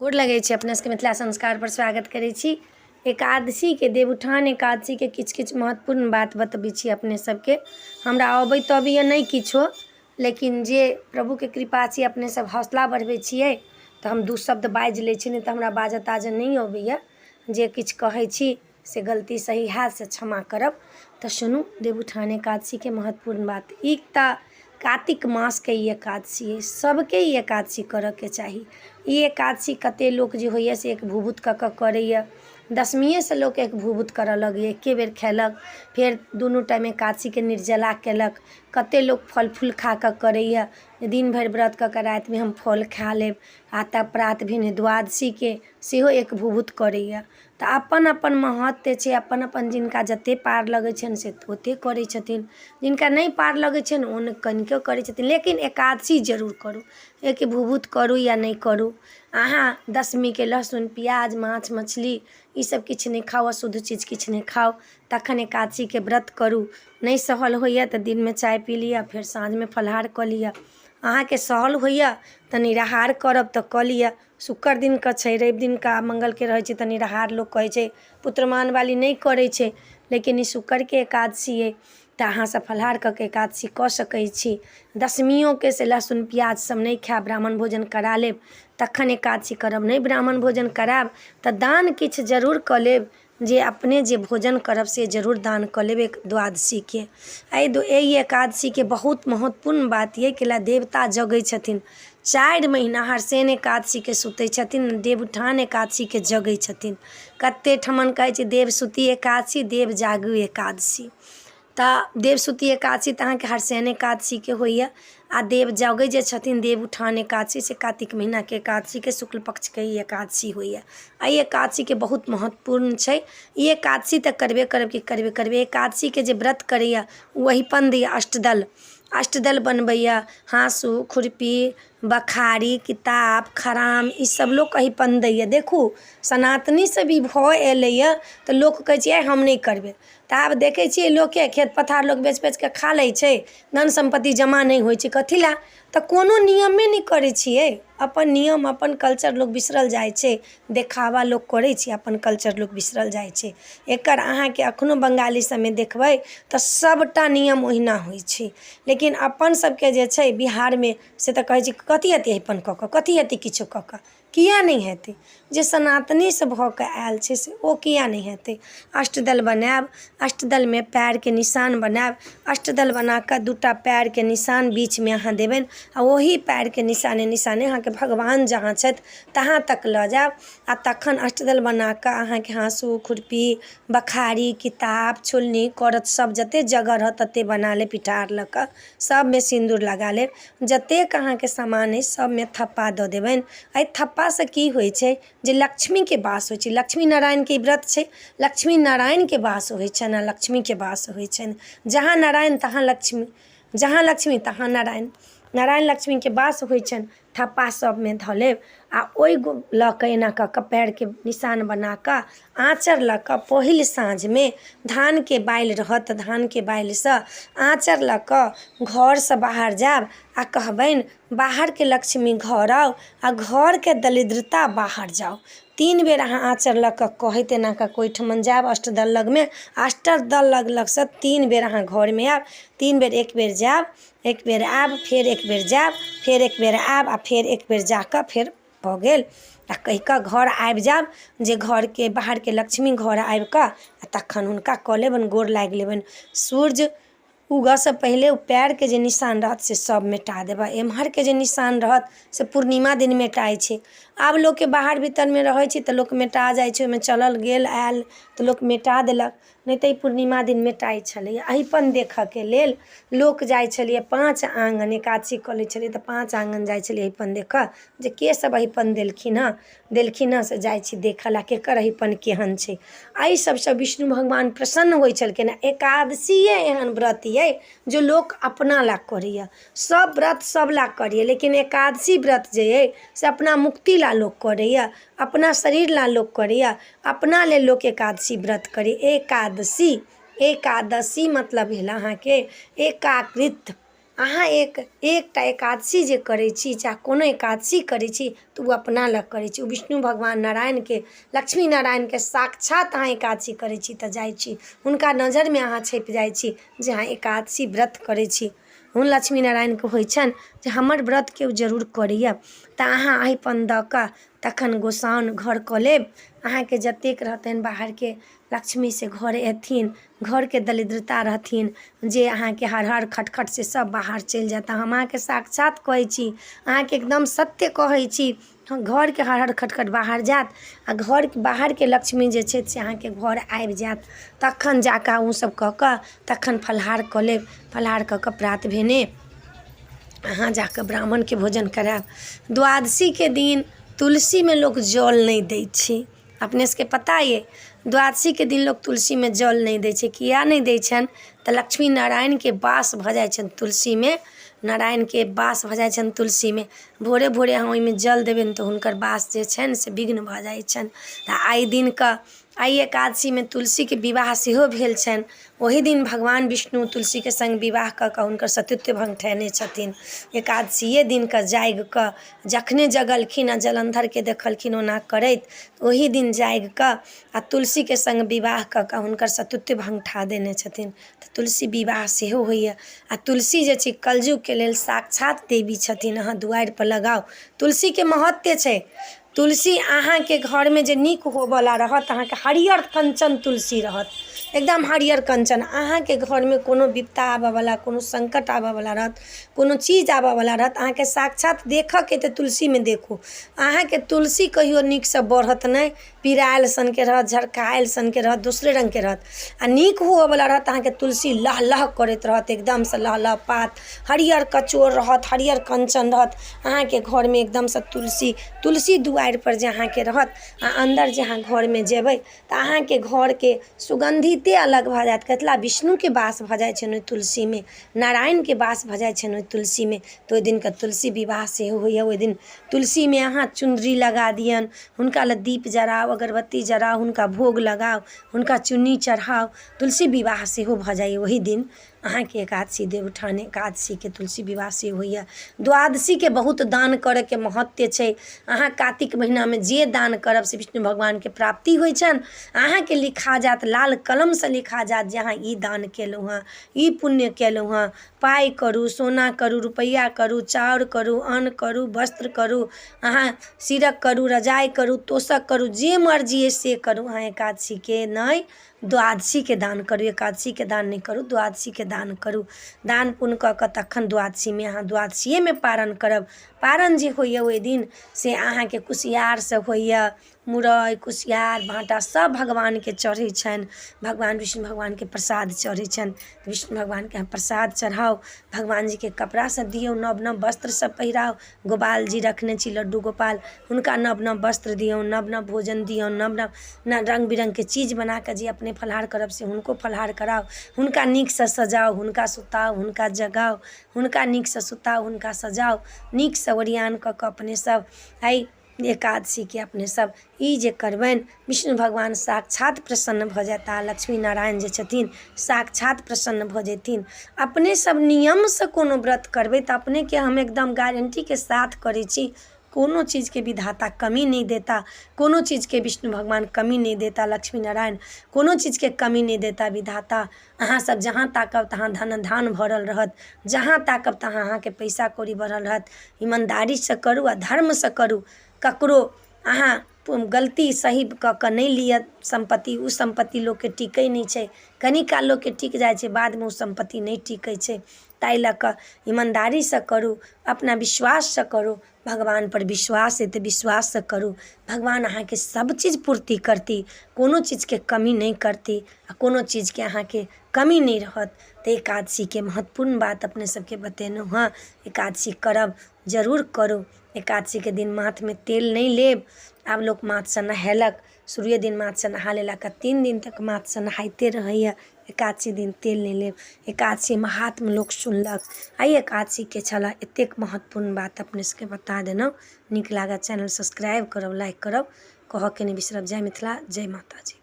गोर लगै छी अपने सबके मिथिला संस्कारपर स्वागत करै छी। एकादशीके, देवउठान एकादशीके किछु किछु महत्वपूर्ण बात बतबै छी अपने सबके। हमरा अबै तबैये नहि किछो, लेकिन जे प्रभुके कृपा छै, अपने सब हौसला बढ़बै छियै तऽ हम दू शब्द बाजि लै छी, नहि तऽ हमरा बाजऽ ताजऽ नहि अबैये। जे किछु कहै छी से गलती सही हैत से क्षमा करब। तऽ सुनू देवउठान एकादशीके महत्वपूर्ण बात। ई तऽ कातिक मासके ई एकादशी अइ। सभके ई एकादशी करऽके चाही। ई एकादशी कतेक लोक जे होइए से एक भुभुत कऽ कऽ करैए। दशमिएसँ लोक एक भुभुत करऽ लगैए, एके बेर खयलक, फेर दुनू टाइम एकादशीके निर्जला कयलक। कतेक लोक फल फूल खा कऽ करैए, दिन भरि व्रत कऽ कऽ रातिमे हम फल खा लेब, आ तब प्रात भेने द्वादशीके सेहो एक भुभुत करैए। तऽ अपन अपन महत्व छै, अपन अपन जिनका जतेक पार लगै छनि से ओतेक करै छथिन, जिनका नहि पार लगै छनि ओ कनिको करै छथिन, लेकिन एकादशी जरूर करू। एक भुभुत करू या नहि करू, अहाँ दशमीके लहसुन प्याज माछ मछली ईसब किछु नहि खाउ, अशुद्ध चीज किछु नहि खाउ, तखन एकादशीके व्रत करू। नहि सहल होइए तऽ दिनमे चाय पी लिअ, फेर साँझमे फलाहार कऽ लिअ। अहाँके सहल होइए तऽ निराहार करब तऽ कऽ लिअ। शुक्र दिनके छै, रवि दिनके आओर मङ्गलके रहै छै तऽ निराहार लोक कहै छै, पुत्रमानवाली नहि करै छै, लेकिन ई शुक्रके एकादशी अइ तऽ अहाँ सब फलाहार कऽ कऽ एकादशी कऽ सकै छी। दशमियोके से लहसुन प्याज सब नहि खायब, ब्राह्मण भोजन करा लेब तखन एकादशी करब। नहि ब्राह्मण भोजन करायब तऽ दान किछु जरूर कऽ लेब, जे अपने जे भोजन करब से जरूर दान कऽ लेब एक द्वादशीके। एहि एकादशीके बहुत महत्वपूर्ण बात यऽ कैला देवता जगै छथिन 4 महीना। हरसेन एकादशीके सुतै छथिन, देवउठान एकादशीके जगै छथिन। कतेक ठमन कहै छै देवसुती एकादशी, देव जागू एकादशी। तऽ देवसुती एकादशी तऽ अहाँके हरसेन एकादशीके होइए, आओर देव जगै जे छथिन देवउठान एकादशी, से कातिक महीनाके एकादशीके शुक्ल पक्षके ई एकादशी होइए। एहि एकादशीके बहुत महत्वपूर्ण छै। ई एकादशी तऽ करबे करब कि करबे करबै। एकादशीके जे व्रत करैए ओ अहिपन दैए, अष्टदल, अष्टदल बनबैए, हाँसू, खुरपी, बखारी, किताब, खराम, ईसब लोक अहिपन दैए। देखू, सनातनीसँ भी भऽ एलैए तऽ लोक कहै छै हम नहि करबै। तऽ आब देखै छियै लोकके खेत पथार लोक बेच बेचके खा लै छै, धन सम्पत्ति जमा नहि होइ छै। कथी लए? तऽ कोनो नियमे नहि करै छियै। अपन नियम, अपन कल्चर लोक बिसरल जाइ छै। देखावा लोक करै छै, अपन कल्चर लोक बिसरल जाइ छै। एकर अहाँके एखनो बंगाली सबमे देखबै तऽ सबटा नियम ओहिना होइ छै, लेकिन अपन सबके जे छै बिहारमे से तऽ कहै छै कथी हेतै अहिपन कऽ कऽ, कथी हेतै किछो कऽ कऽ? किए नहि हेतै? जे सनातनीसँ भऽ कऽ आयल छै से ओ किए नहि हेतै? अष्टदल बनायब, अष्टदलमे पयरके निशान बनायब। अष्टदल बना कऽ 2 टा पयरके निशान बीचमे अहाँ देबनि, आ ओही पयरके निशाने निशाने अहाँके भगवान जहाँ छथि तहाँ तक लऽ जायब। आ तखन अष्टदल बना कऽ अहाँके हाँसू, खुरपी, बखारी, किताब, छोलनी, करच सब जते जगह रहत तते बना लेब। पिठार लऽ कऽ सबमे सिन्दूर लगा लेब। जतेक अहाँके सामान अइ सबमे थप्पा दऽ देबनि। एहि थप्पासँ की होइ छै जे लक्ष्मीके वास होइ छै। लक्ष्मी नारायणके ई व्रत छै। लक्ष्मी नारायणके वास होइ छनि आओर लक्ष्मीके वास होइ छनि। जहाँ नारायण तहाँ लक्ष्मी, जहाँ लक्ष्मी तहाँ नारायण, नारायण लक्ष्मीके वास होइ छनि। थप्पा सबमे धऽ लेब आ ओहि लऽ कऽ एना कऽ कऽ पयरके निशान बना कऽ आँचर लऽ कऽ पहिल साँझमे धानके बालि रहत तऽ धानके बालिसँ आँचर लऽ कऽ घरसँ बाहर जायब आ कहबनि, बाहरके लक्ष्मी घर आउ आ घरके दरिद्रता बाहर जाउ। तीन बेर अहाँ आँचर लऽ कऽ कहैत एना कऽ कऽ ओहिठमन जायब अष्टदल लगमे। अष्टदल लग लगसँ तीन बेर अहाँ घरमे आयब। तीन बेर, एक बेर जायब, एक बेर आयब, फेर एक बेर जायब, फेर एक बेर आयब, आ फेर एक बेर जा कऽ फेर भऽ गेल। आ कहि कऽ घर आबि जायब जे घरके बाहरके लक्ष्मी घर आबि कऽ आ तखन हुनका कऽ लेबनि, गोर लागि लेबनि। सूर्य उगऽसँ पहिले ओ पयरके जे निशान रहत से सब मेटा देबै। एम्हरके जे निशान रहत से पूर्णिमा दिन मेटाइ छै। आब लोकके बाहर भीतरमे रहै छै तऽ लोक मेटा जाइ छै, ओहिमे चलल गेल आयल तऽ लोक मेटा देलक, नहि तऽ ई पूर्णिमा दिन मेटाइ छलैए। अहिपन देखऽके लेल लोक जाइ छलैए पाँच आङ्गन। एकादशी कऽ लै छलै तऽ पाँच आङ्गन जाइ छलै अहिपन देखऽ, जे के सब अहिपन देलखिन हँ, देलखिन हँ, से जाइ छी देखऽ लए केकर अहिपन केहन छै। एहि सबसँ विष्णु भगवान प्रसन्न होइ छलखिन हँ। एकादशिये एहन व्रत अइ जे लोक अपना लए करैए। सब व्रत सब लए करैए, लेकिन एकादशी व्रत जे अइ से अपना मुक्ति लए लोक करैए, अपना शरीर लए लोक करैए। अपना लेल लोक एकादशी व्रत करैए। एकादशी, एकादशी मतलब भेल अहाँके एकाकृत। अहाँ एकटा एकादशी जे करै छी, चाहे कोनो एकादशी करै छी, तऽ ओ अपना लए करै छी। ओ विष्णु भगवान नारायणके, लक्ष्मी नारायणके साक्षात अहाँ एकादशी करै छी तऽ जाइ छी, हुनका नजरिमे अहाँ छपि जाइ छी जे अहाँ एकादशी व्रत करै छी। हुन लक्ष्मी नारायणके होइ छनि जे हमर व्रत केओ जरूर करैए। तऽ अहाँ अहिपन दऽ कऽ तखन गोसाउनि घर कऽ लेब। अहाँके जतेक रहतनि बाहरके लक्ष्मी से घर अयथिन, घरके दरिद्रता रहथिन जे अहाँके हर हर खटखट से सब बाहर चलि जायत। हम अहाँके साक्षात कहै छी, अहाँके एकदम सत्य कहै छी, घरके हर हर खटखट बाहर जायत आओर घरके बाहरके लक्ष्मी जे छथि से अहाँके घर आबि जायत। तखन जा कऽ ओसब कऽ कऽ तखन फलाहार कऽ लेब। फलाहार कऽ कऽ प्रात भेने अहाँ जा कऽ ब्राह्मणके भोजन करायब। द्वादशीके दिन तुलसीमे लोक जल नहि दै छै। अपने सबके पता अइ, द्वादशीके दिन लोक तुलसीमे जल नहि दै छै। किए नहि दै छनि? तऽ लक्ष्मी नारायणके वास भऽ जाइ छनि तुलसीमे, नारायणके वास भऽ जाइ छनि तुलसीमे। भोरे भोरे अहाँ ओइमे जल देबनि तऽ हुनकर वास जे छनि से विघ्न भऽ जाइ छनि। तऽ आइ दिनके एहि एकादशीमे तुलसीके विवाह सेहो भेल छनि। ओही दिन भगवान विष्णु तुलसीके सङ्ग विवाह कऽ कऽ हुनकर सतीत्व भङ्ग ठेने छथिन। एकादशिये दिनके जागिकऽ, जखने जगलखिन आओर जलन्धरके देखलखिन ओना करैत, ओही दिन जागिकऽ आओर तुलसीके सङ्ग विवाह कऽ कऽ हुनकर सतीत्व भङ्गठा देने छथिन। तऽ तुलसी विवाह सेहो होइए। आओर तुलसी जे छै कलयुगके लेल साक्षात देवी छथिन। अहाँ दुआरिपर लगाउ, तुलसीके महत्व छै। तुलसी अहाँके घरमे जे नीक होबऽवला रहत, अहाँके हरियर कञ्चन तुलसी रहत, एकदम हरियर कञ्चन, अहाँके घरमे कोनो विपता आबऽवला, कोनो सङ्कट आबऽवला रहत, कोनो चीज आबऽवला रहत, अहाँके साक्षात देखऽके तऽ तुलसीमे देखू। अहाँके तुलसी कहियो नीकसँ बढ़त नहि, पिरायल सनके रहत, झरकायल सनके रहत, दोसरे रङ्गके रहत। आओर नीक हुअवला रहत अहाँके तुलसी लह लह करैत रहत, एकदमसँ लह लह पात, हरियर कचोर रहत, हरियर कञ्चन रहत अहाँके घरमे एकदमसँ। तुलसी, तुलसी दुआरिपर जे अहाँके रहत आओर अन्दर जे अहाँ घरमे जेबै तऽ अहाँके घरके सुगन्धिते अलग भऽ जायत। कथिला विष्णुके वास भऽ जाइ छनि ओइ तुलसीमे, नारायणके वास भऽ जाइ छनि ओइ तुलसीमे। तऽ ओइ दिनके तुलसी विवाह सेहो होइए। ओइ दिन तुलसीमे अहाँ चुन्दरी लगा दियौन, हुनका लए दीप जराउ, अगरबत्ती जराउ, हुनका भोग लगाउ, हुनका चुन्नी चढ़ाउ। तुलसी विवाह सेहो भऽ जाइए ओही दिन अहाँके। एकादशी, देवउठान एकादशीके तुलसी विवाह से होइए। द्वादशीके बहुत दान करऽके महत्व छै। अहाँ कातिक महिनामे जे दान करब से विष्णु भगवानके प्राप्ति होइ छनि। अहाँके लिखा जायत, लाल कलमसँ लिखा जायत जे अहाँ ई दान केलहुँ हँ, ई पुण्य केलहुँ हँ। पाइ करू, सोना करू, रुपैआ करू, चाउर करू, अन्न करू, वस्त्र करू, अहाँ सीरक करू, रजाइ करू, तोशक करू, जे मर्जी अइ से करू। अहाँ एकादशीके नहि, द्वादशीके दान करू। एकादशीके दान नहि करू, द्वादशीके दान करू। दान पुण्य कऽ कऽ तखन द्वादशीमे अहाँ द्वादशियेमे पारन करब। पारन जे होइए ओइ दिन से अहाँके कुसियारसँ होइए। मुरइ, कुसियार, भाँटा सब भगवानके चढ़ै छनि, भगवान विष्णु भगवानके प्रसाद चढ़ै छनि। विष्णु भगवानके अहाँ प्रसाद चढ़ाउ, भगवान जीके कपड़ा सब दियौ, नव नव वस्त्र सब पहिराउ। गोपाल जी रखने छी, लड्डू गोपाल, हुनका नव नव वस्त्र दियौन, नव नव भोजन दियौन, नव नव रङ्ग बिरङ्गके चीज बनाकऽ जे अपने फलाहार करब से हुनको फलाहार कराउ। हुनका नीकसँ सजाउ, हुनका सुताउ, हुनका जगाउ, हुनका नीकसँ सुताउ, हुनका सजाउ, नीकसँ ओरियान कऽ कऽ अपने सब अइ एकादशीके अपने सब ई जे करबनि, विष्णु भगवान साक्षात प्रसन्न भऽ जेता, लक्ष्मी नारायण जे छथिन साक्षात प्रसन्न भऽ जेथिन। अपने सब नियमसँ कोनो व्रत करबै तऽ अपनेके हम एकदम गारंटीके साथ करै छी, कोनो चीजके विधाता कमी नहि देता, कोनो चीजके विष्णु भगवान कमी नहि देता, लक्ष्मी नारायण कोनो चीजके कमी नहि देता विधाता। अहाँ सब जहाँ ताकब तहाँ धन धान भरल रहत, जहाँ ताकब तहाँ अहाँके पैसा कौड़ी बढ़ल रहत। ईमानदारीसँ करू आओर धर्मसँ करू। ककरो अहाँ गलती सही कऽ कऽ नहि लिअ सम्पत्ति। उ सम्पत्ति लोकके टिकै नहि छै। कनी काल लोकके टिक जाइ छै, बादमे ओ सम्पत्ति नहि टिकै छै। ताहि लऽ कऽ ईमानदारीसँ करू, अपना विश्वाससँ करू। भगवानपर विश्वास अइ तऽ विश्वाससँ करू, भगवान अहाँके सब चीज पूर्ति करती, कोनो चीजके कमी नहि करती आओर कोनो चीजके अहाँके कमी नहि रहत। तऽ एकादशीके महत्वपूर्ण बात अपने सबके बतेलहुँ हँ। एकादशी करब जरूर करू। एकादशीके दिन माथमे तेल नहि लेब। आब लोक माथसँ नहेलक, शुरुए दिन माथसँ नहा लेलक आओर 3 दिन तक माथसँ नहाइते रहैए। एकादशी दिन तेल नहि लेब। एकादशी महात्म लोक सुनलक। एहि एकादशीके छलऽ एतेक महत्वपूर्ण बात अपने सबके बता देलहुँ। नीक लागत चैनल सब्सक्राइब करब, लाइक करब, कहऽके नहि बिसरब। जय मिथिला, जय माताजी।